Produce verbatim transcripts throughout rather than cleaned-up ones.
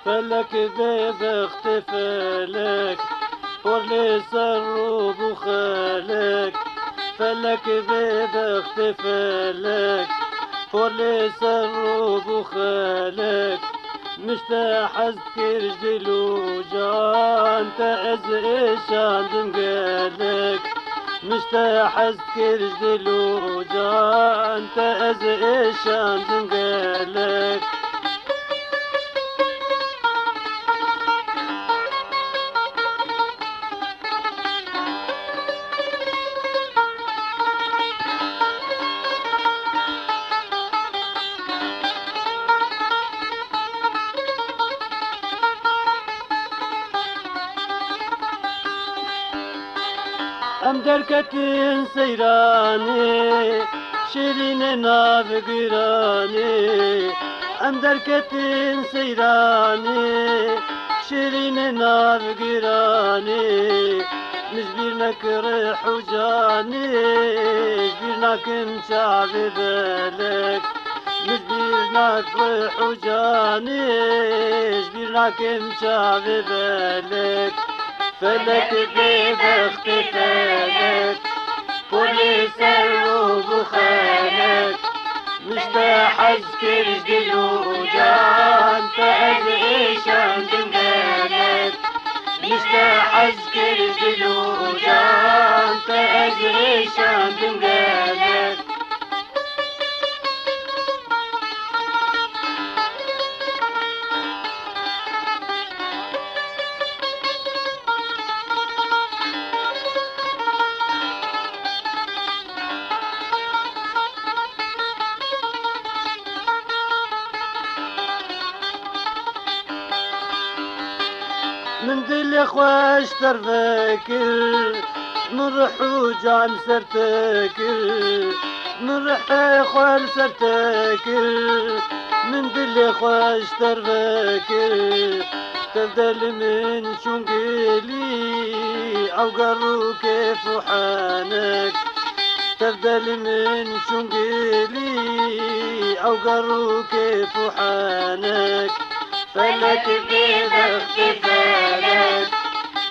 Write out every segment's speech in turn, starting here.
Felek bê bextê felek, por lê ser rû bû xelek. Felek bê bextê felek, por lê ser rû bû xelek. Min ji te hez dikir ji dil û can, te ez êşandim gelek. Min ji te hez dikir ji dil û can, te ez êşandim gelek. Em derketin seyranê, şêrînê nav giranê. Em derketin seyranê, şêrînê nav giranê. Min ji bîr nekir rih û canê, ji bîr nakim çavê belek. Min ji bîr nak rih û canê, ji bîr nakim çavê belek. Felek bê bextê felek, polê ser rû bû xelek. Min ji te hez kir ji dil û can, te ez êşandim gelek. Min ji te hez kir ji dil û can, te ez êşandim gelek. Min dilê xwe ji te re vekir, min rih û can ser te kir. Min rihê xwe li ser te kir, min dilê xwe ji te re vekir. Tevde li min çûn gilî, ew ger û kêf û henek. Tevde li min çûn gilî, ew ger û kêf û henek. Felek bê bextê felek,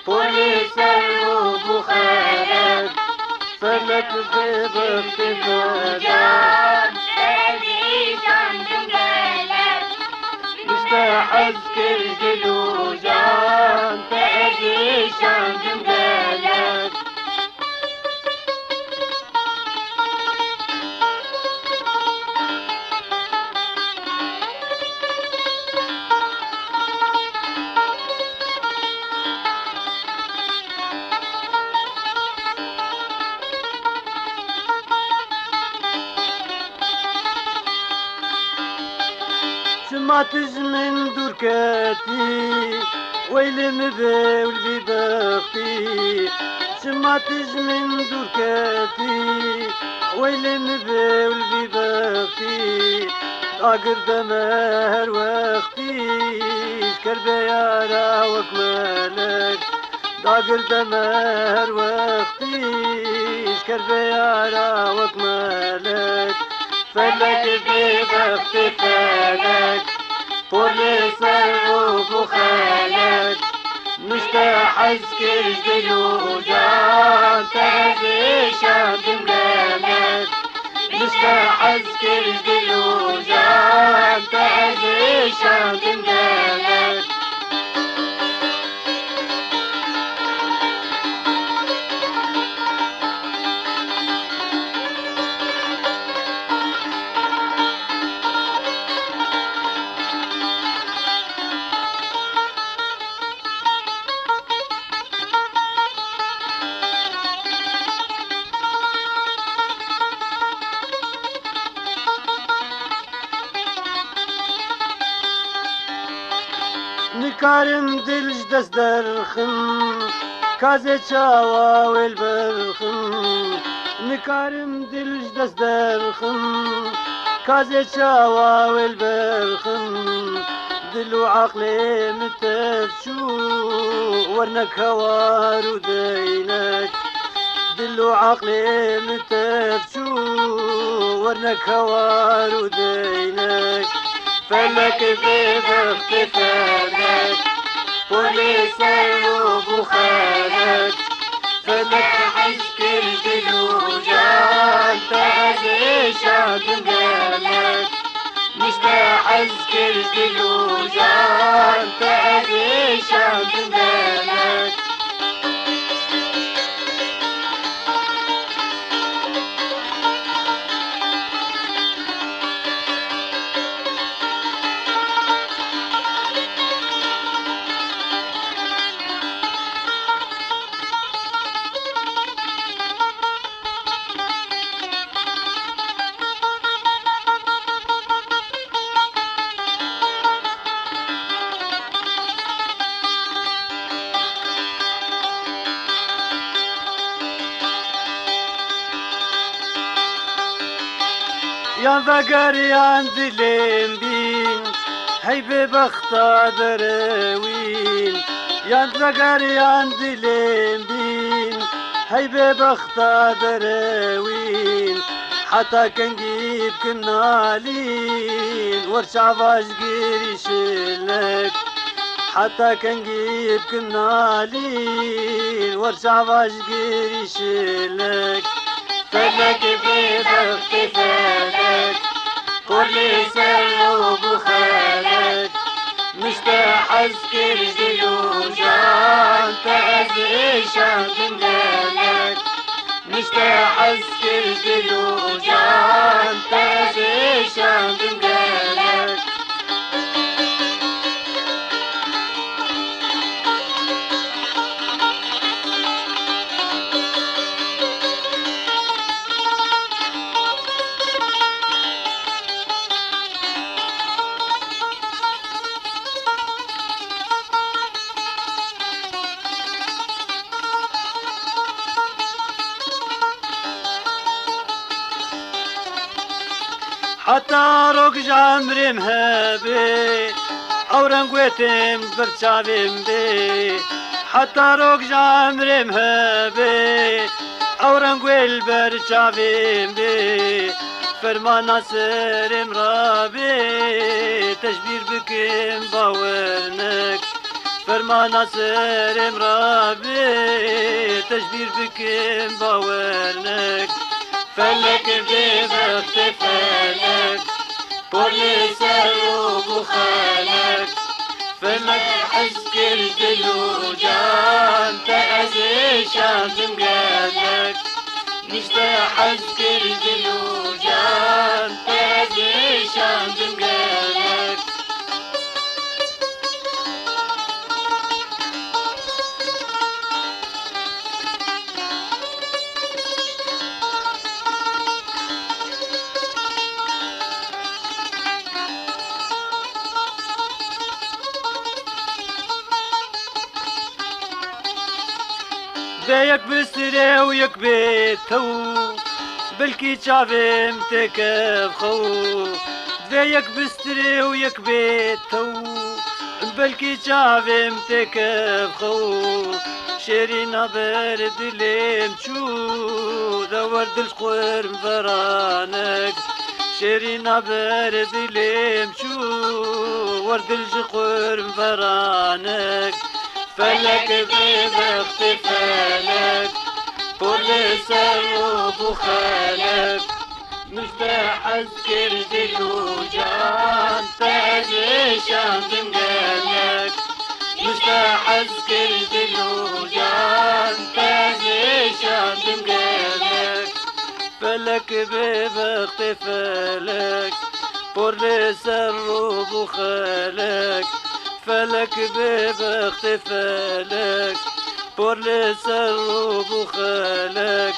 polê ser rû bû xelek. Felek bê bextê felek, te ez êşandim gelek. Min ji te hez kir ji dil û can, te ez êşandim gelek. Çima tu ji min dûr ketî, weylê min bê û li vî bextî. Çima tu ji min dûr ketî, weylê min bê û li vî bextî. Dagir de me her wextî, ji ker bê yara wek melek. Dagir de me her wextî, ji ker bê yara wek melek. Felek bê bextê felek, polê ser rû bû xelek. Min ji te hez kir ji dil û can, te ez êşandim gelek. Min ji te hez kir ji dil û can, te ez êşandim gelek. Nikarim dil ji dest derxim, ka ez ê çawa wê li ber xim. Nikarim dil ji dest derxim, ka ez ê çawa wê li ber xim. Dil û eqlê min tev çû, wernek hewar û deynek. Dil û eqlê min tev çû, wernek hewar û deynek. Felek bê bextê felek, polê ser û bû xelek. Felek hez kir dil û can, te ez êşandim gelek. Nişte hez kir dil û can, te ez êşandim gelek. Yan vegeriyan dilêm bîn, hey bêbexta derewîn. Yan vegeriyan dilêm bîn, hey bêbexta derewîn. Heta kengî bikin nalîn, wer çava ji girî şilek. Heta kengî bikin nalîn, wer çava ji girî şilek. Felek bê bextê felek, polê ser û bû xelek. Nişte hez kir dil û can, te ez êşandim gelek. Nişte hez kir dil û can, te ez êşandim gelek. Heta rok ji emrêm hebe, ew reng wê tên ber çavên bê. Heta rok ji emrêm hebe, ew reng wê li ber çavên bê. Fermana serêm rabê, te ji bîr bikim bawer nek. Fermana serêm rabê, te ji bîr bikim bawer nek. Felek bê bextê felek, polê ser û bû xelek. Felek hez kir dil û can, te ez êşandim gelek. Nişte hez kir dil û can, te ez êşandim gelek. Divê yek bistirê û yek bê tew, belkî çavêm têkev xew. Divê yek bistirê û yek bê tew, belkî çavêm têkev xew. Şêrîna ber dilêm çû, de wer dil ji xwe rm veranek. Şêrîna ber dilêm çû, wer dil ji xwe rm veranek. Felek bê bextê felek, polê ser û bû xelek. Min ji te hez kir dil û can, te ez êşandim gelek. Min ji te hez kir dil û can, te ez êşandim gelek. Felek bê bextê felek, por lê ser û bû xelek. Felek bê bextê felek, por lê ser û bû xelek.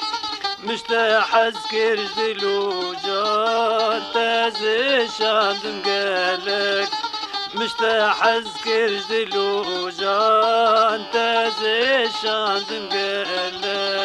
Min ji te hez kir ji dil û can, te ez êşandim gelek. Min ji te hez kir ji dil û can, te ez êşandim gelek.